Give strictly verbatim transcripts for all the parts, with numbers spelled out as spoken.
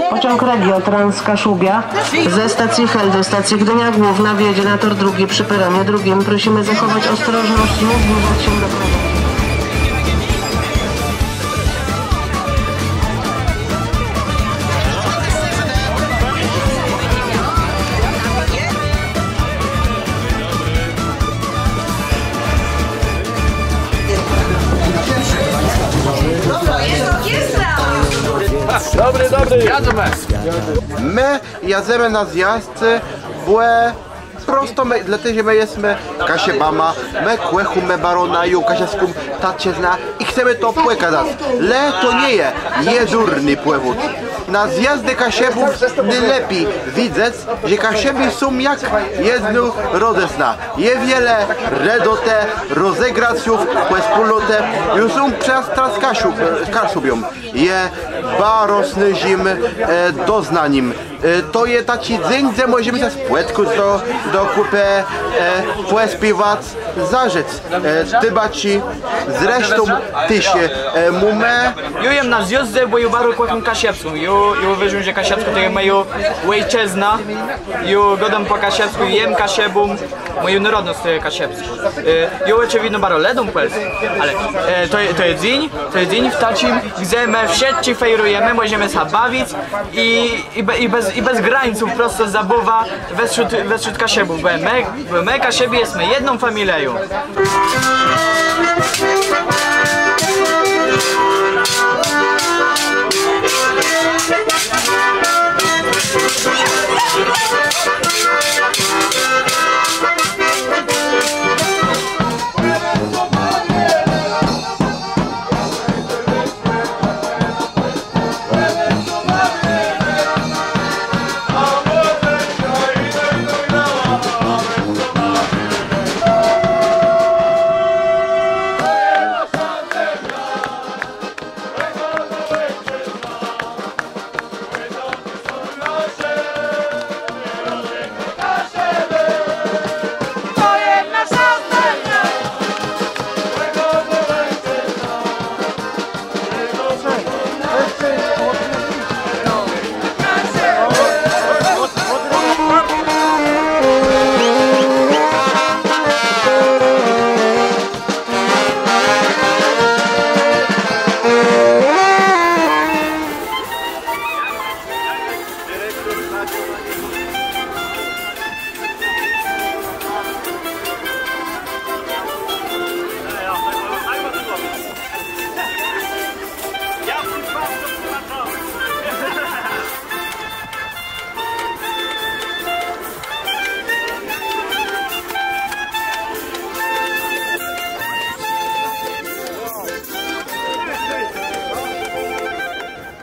Pociąg Regio Transkaszubia ze stacji Hel do stacji Gdynia Główna wjedzie na tor drugi przy peronie drugim. Prosimy zachować ostrożność i nie zbliżać się do prowadzenia. Dobri, dobri. Jadzemë. Më jadzemë na zjôzd, bò prosto më, dlôte że më jesmë Kaszëbama, më kòchómë baro naju kaszëbską tatczëznã i chcemë to pòkazac. Le to nie je jedurny pòwód. Na zjezdze Kaszëbów nôlepi widzec, że Kaszëbi są jak jednô rodzëzna. Je wiele redotë, rozegracjów, pòspólnotë. Ju sóm przez Transkaszub-, Kaszëbiom je baro snôżim, e, doznanim. E, to je taczi dzéń, dze mòżemë sã spòtkac do, do kùpë, e, pòspiewac, zażëc, e, tëbaczi. Zresztą téż, e, mómë. Jô jem na zjezdze, bò jô baro kòchóm Kaszëbską. Jô, jô ùwôżóm, że Kaszëbskô to je mòja òjczëzna. Jô gôdóm pò kaszëbskù, jem Kaszëbą, mòjô nôrodnosc to je kaszëbskô. E, jô òczëwidno baro lëdóm pòlsczim, ale, e, to je, to je dzéń, to je dzéń w taczim, dze më wszëtcë fejrëjemë, mòżemë sã bawic i, i be-, i bez, i bez grańców prosto zabôwa westrzód, westrzód Kaszëbów, bò më, bò më Kaszëbi jesmë jedną familią.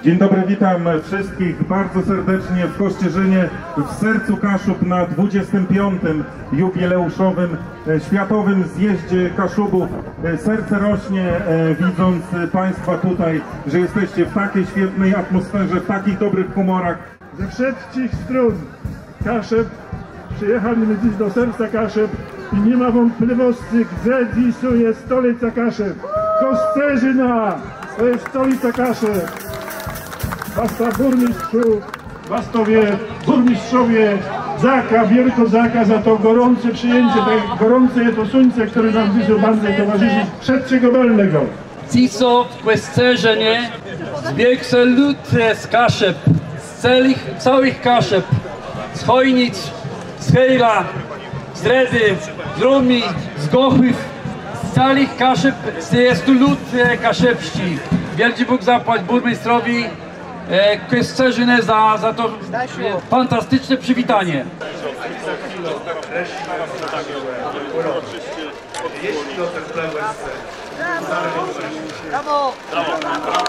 Dzień dobry, witam wszystkich bardzo serdecznie w Kościerzynie, w sercu Kaszub, na dwudziestym piątym jubileuszowym, e, Światowym Zjeździe Kaszubów. E, serce rośnie, e, widząc, e, Państwa tutaj, że jesteście w takiej świetnej atmosferze, w takich dobrych humorach. Ze wszëtczich strón Kaszëb przëjachelë më dzys do serca Kaszëb i ni ma wątplëwòscë, gdze dzys je stolëca Kaszëb. Kòscérzëna to je stolëca Kaszëb. Wasta bùrméstrzów, wastowie bùrméstrowie, dzãka, wiôlgô dzãka za to gòrącé przëjãcé, tak gòrącé je to słuńce, chtërne nóm dzys bãdze towarzëscëc. Wszëtczégò bëlnégò. Dzysô w Kòscérzënie zbiégł sã lud, e, z Kaszëb, z całëch, całëch Kaszëb, z Chòjnic, z Hejla, z Redë, z Romi, z Gòchów, z całëch Kaszëb, je tu lud, e, kaszëbsczi. Wiôldżi Bóg zapłac bùrméstrowi, e, Kòscérzënë za, za to, e, fantasticzné przëwitanié. Jeśli o ten plebes. Brawo! Brawo!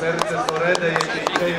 Serce, sorede, jeśli dzieje.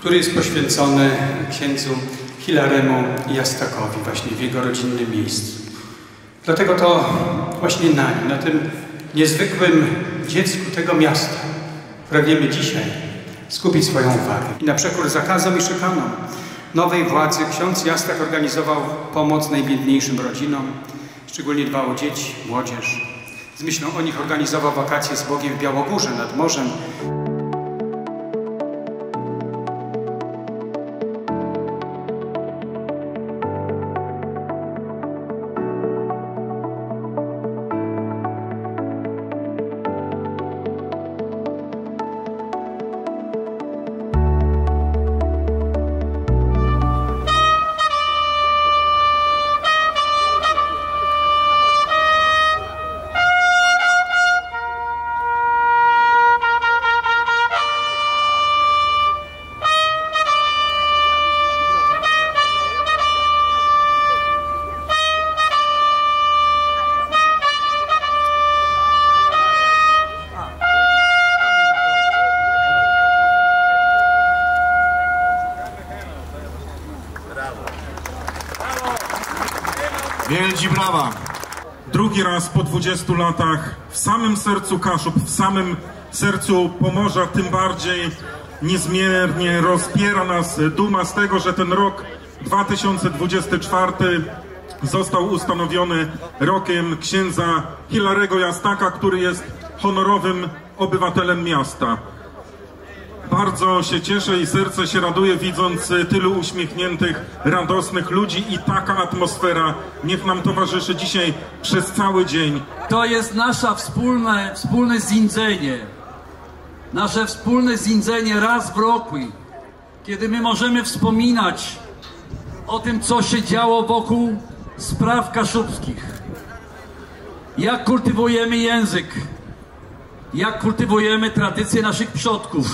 Który jest poświęcony księdzu Hilaremu Jastakowi, właśnie w jego rodzinnym miejscu. Dlatego to właśnie na nim, na tym niezwykłym dziecku tego miasta, pragniemy dzisiaj skupić swoją uwagę. I na przekór zakazom i szikanom nowej władzy ksiądz Jastak organizował pomoc najbiedniejszym rodzinom, szczególnie dbał o dzieci, młodzież. Z myślą o nich organizował wakacje z Bogiem w Białogórze nad morzem. Wielgi brawa. Drugi raz po dwudziestu latach w samym sercu Kaszub, w samym sercu Pomorza, tym bardziej niezmiernie rozpiera nas duma z tego, że ten rok dwa tysiące dwudziesty czwarty został ustanowiony rokiem księdza Hilarego Jastaka, który jest honorowym obywatelem miasta. Bardzo się cieszę i serce się raduje, widząc tylu uśmiechniętych, radosnych ludzi i taka atmosfera niech nam towarzyszy dzisiaj przez cały dzień. To jest nasze wspólne, wspólne zéńdzenié. Nasze wspólne zéńdzenié raz w roku, kiedy my możemy wspominać o tym, co się działo wokół spraw kaszubskich. Jak kultywujemy język, jak kultywujemy tradycje naszych przodków.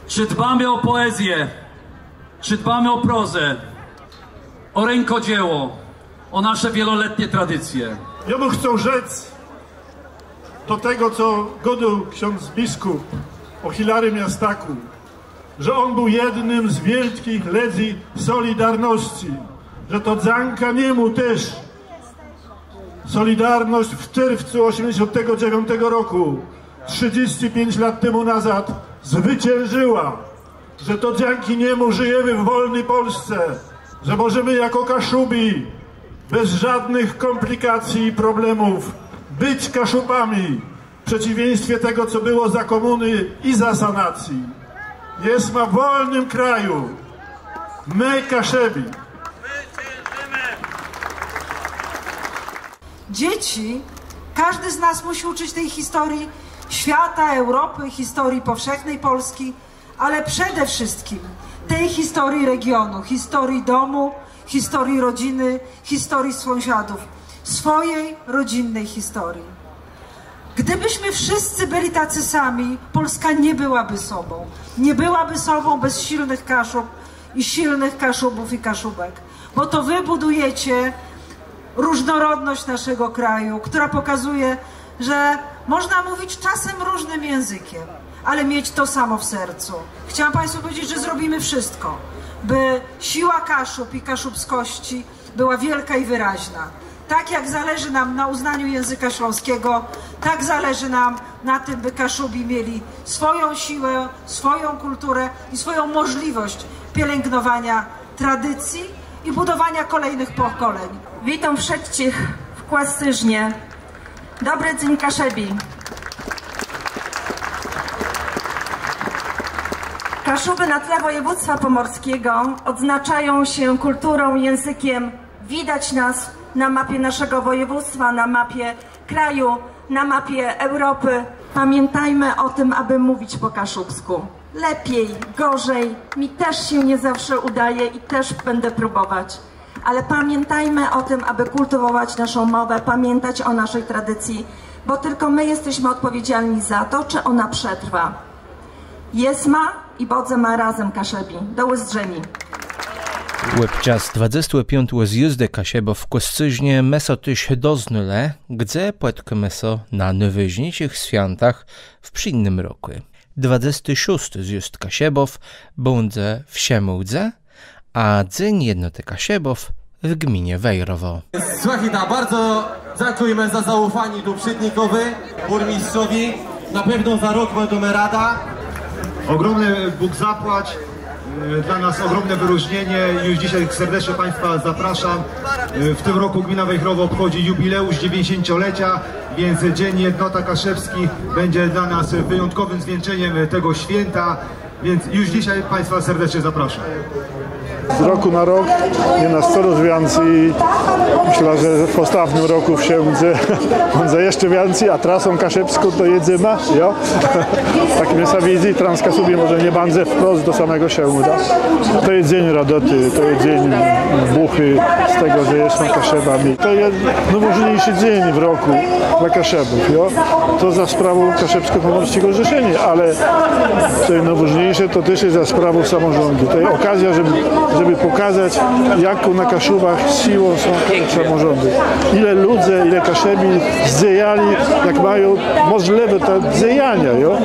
Czy dbamy o poezję, czy dbamy o prozę, o rękodzieło, o nasze wieloletnie tradycje. Jô bëm chcôł rzec do tegò, co gôdôł ksądz biskùp ò Hilarim Jastakù, że òn béł jednym z wiôldżich lëdzy Solidarnoscë, że to dzãka niemù téż Solidarnosc w czerwcu ôziemdzesątégò dzewiątégò rokù, trzëdzescë piãc lat temù nazôd, zwëcãżëła, że to dzãka niemù żëjemë w wòlny Pòlsce, że mòżemë jakò Kaszëbi bez żódnëch kòmplikacji i problemów bëc Kaszëbama, w przeciwieństwie tegò, co bëło za kòmùnë i za sanacji. Jesma w wòlnym kraju. Më, Kaszëbi. Dzieci, każdy z nas musi uczyć tej historii świata, Europy, historii powszechnej Polski, ale przede wszystkim tej historii regionu, historii domu, historii rodziny, historii sąsiadów, swojej rodzinnej historii. Gdybyśmy wszyscy byli tacy sami, Polska nie byłaby sobą. Nie byłaby sobą bez silnych Kaszub i silnych Kaszubów i Kaszubek. Bo to wy budujecie różnorodność naszego kraju, która pokazuje, że można mówić czasem różnym językiem, ale mieć to samo w sercu. Chciałam Państwu powiedzieć, że zrobimy wszystko, by siła Kaszub i kaszubskości była wielka i wyraźna. Tak jak zależy nam na uznaniu języka śląskiego, tak zależy nam na tym, by Kaszubi mieli swoją siłę, swoją kulturę i swoją możliwość pielęgnowania tradycji i budowania kolejnych pokoleń. Witóm wszëtczich w Kòscérznie. Dobry dzień, Kaszebi. Kaszuby na tle województwa pomorskiego odznaczają się kulturą, językiem. Widać nas na mapie naszego województwa, na mapie kraju, na mapie Europy. Pamiętajmy o tym, aby mówić po kaszubsku. Lepiej, gorzej, mi też się nie zawsze udaje i też będę próbować. Ale pamiętajmy o tym, aby kultywować naszą mowę, pamiętać o naszej tradycji, bo tylko my jesteśmy odpowiedzialni za to, czy ona przetrwa. Jesma i bãdzema razem, Kaszebi. Do ùzdrzeniô. Òb czas dwadzestégò piątégò zjôzdë Kaszëbów w Kòscérznie më sã téż doznelë, gdze pòtkómë sã na nôwôżniészich swiãtach w przińdnym rokù. Dwadzesti szósti Zjôzd Kaszëbów bãdze w Szëmôłdze, a Dzéń Jednotë Kaszëbów w gminie Wejrowò. Słuchajcie, bardzo dziękujemy za zaufanie tu przédnikòwi, burmistrzowi. Na pewno za rok będziemy rada. Ogromny Bóg zapłać. E, dla nas ogromne wyróżnienie. Już dzisiaj serdecznie Państwa zapraszam. E, w tym roku gmina Wejherowo obchodzi jubileusz dziewięćdziesięciolecia, więc Dzień Jednota Kaszëbski będzie dla nas wyjątkowym zwieńczeniem tego święta, więc już dzisiaj Państwa serdecznie zapraszam. Z rokù na rok je nas corôz wiãcy. Mëszlã, że w òstatnym rokù w Szëmôłdze bãdze jesz wiãcy, a trasą kaszëbską to je zëma, jo? Tak mie sã widzy, Transkasubie mòże nie bãdze wprost do samégò Szëmôłda. To je dzéń radotë, to je dzéń bùchë z tegò, że jesmë Kaszëbama. To je nôwôżniészi dzéń w rokù dlô Kaszëbów, jo? To za sprawą Kaszëbskò-Pòmòrsczégò Zrzeszeniô, ale co je nôwôżniészé, to téż je za sprawą samòrządu. To je òkazjô, żebë, żebë pòkazac, jaką na Kaszëbach sëłą są samòrządë. Ile lëdzy, ile Kaszëbi zdzejali, jak mają mòżlëwòtã dzejaniô, jo?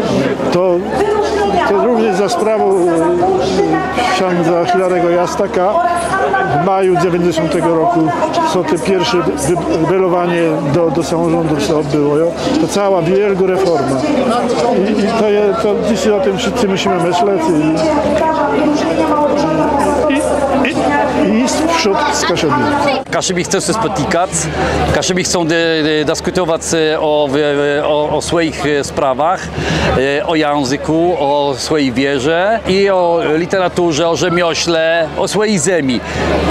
To, to również za sprawą, e, ksãdza Hilarégò Jastaka w maju dzewiãcdzesątégò rokù, co te pierszé wy-, welowanie do, do samòrządu sã òdbëło, jo? To całô wiôlgô reforma. I, i to je, to dzysô ò tim wszëtcë mùszimë mëslec i, i, i, i jic w przód z Kaszëbima. Kaszëbi chcą sã spòtikac, Kaszëbi chcą di-, di-, diskùtowac, e, ò, w-, w-, ò, ò swòjich, e, sprawach, e, ò jãzëkù, ò swòji wierze i ò lëteraturze, ò rzemiośle, ò swòji zemi.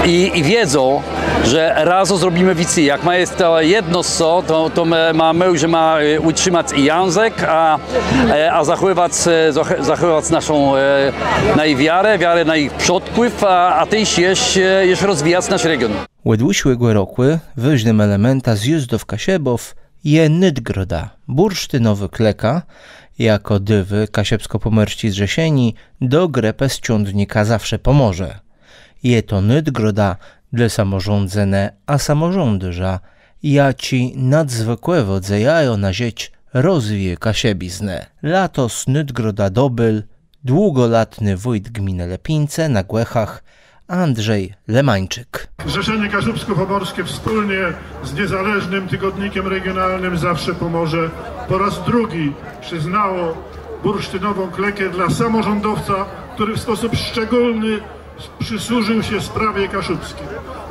I, i wiedzą, że razã zrobimë wicy. Jak ma je ta jednosc, to, to më, ma, më ju ma, e, ùtrzëmac i jãzëk, a, e, a zachòwac, e, zach-, zachòwac naszą, e, naji wiarã, wiarã najich przodków, a, a téż jesz, e, jesz rozwijac nasz region. Òd ùszłégò rokù wôżnym elementã Zjôzdów Kaszëbów je nôdgroda Bursztynowô Kleka, jakô dôwô Kaszëbskò-Pòmòrsczé Zrzeszenié do grëpë z cządnika Zawsze Pomorze. Je to nôdgroda dlô samòrządzënë a samòrządôrza, jaczi nadzwëkòwò dzejają na rzecz rozwiju kaszëbiznë. Latos nôdgrodã dobéł długòlatny wójt gminë Lëpińce na Gòchach Andrzej Lemańczyk. Zrzeszenie Kaszubsko-Pomorskie wspólnie z niezależnym tygodnikiem regionalnym Zawsze Pomorze po raz drugi przyznało bursztynową klekę dla samorządowca, który w sposób szczególny przysłużył się sprawie kaszubskiej.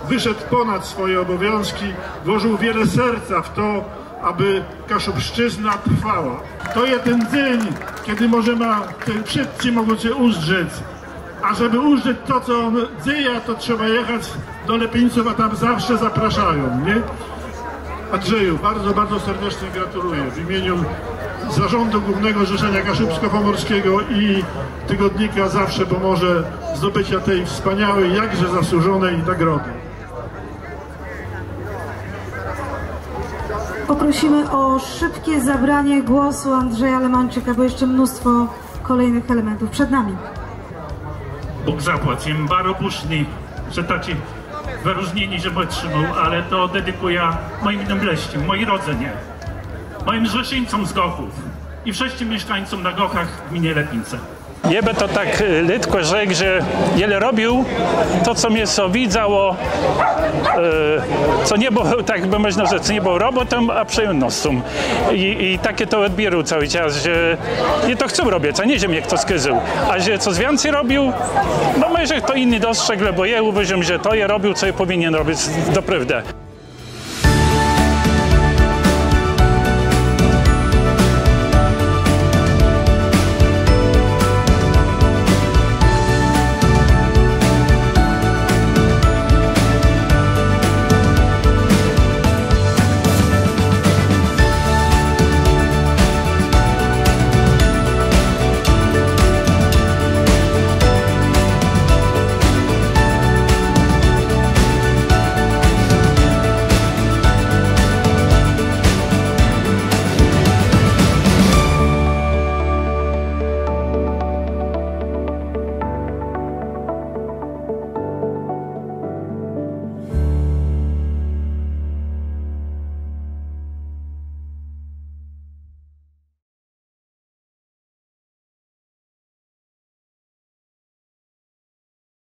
Wyszedł ponad swoje obowiązki, włożył wiele serca w to, aby kaszubszczyzna trwała. To je ten dzéń, czedë mòżemë, tej wszëtcë mògą sã ùzdrzec. A żebë ùzdrzec to, co òn dzeje, to trzeba jachac do Lëpińców, a tam zawsze zapraszają, nié? Andrzeju, bardzo, bardzo serdecznie gratuluję w imieniu Zarządu Głównego Zrzeszenia Kaszubsko-Pomorskiego i tygodnika Zawsze Pomorze zdobycia tej wspaniałej, jakże zasłużonej nagrody. Poprosimy o szybkie zabranie głosu Andrzeja Lemańczyka, bo jeszcze mnóstwo kolejnych elementów przed nami. Bóg zapłac, jem baro bùszny, że taczé wëróżnienié żem òtrzimôł, ale to dedikùjã mòjim nôblëższim, mòji rodzënie, mòjim zrzeszińcóm z Gòchów i wszëtczim mieszkańcóm na Gòchach w gminie Lëpińce. Jô bë to tak, e, letkò rzekł, że jô le robił to, co mie sã widzało, e, co nie bëło, tak bë mòżna rzec, nie bëło robòtą, a przëjemnoscą. I, i tak jô to òdbiérôł całi czas, że jô to chcôł robic, a nié, że mie chtos kôzôł. A że cos wiãcy robił, no mòże chto jiny dostrzégł, bò jô ùwôżóm, że to jô robił, co jô pòwinien robic doprôwdë.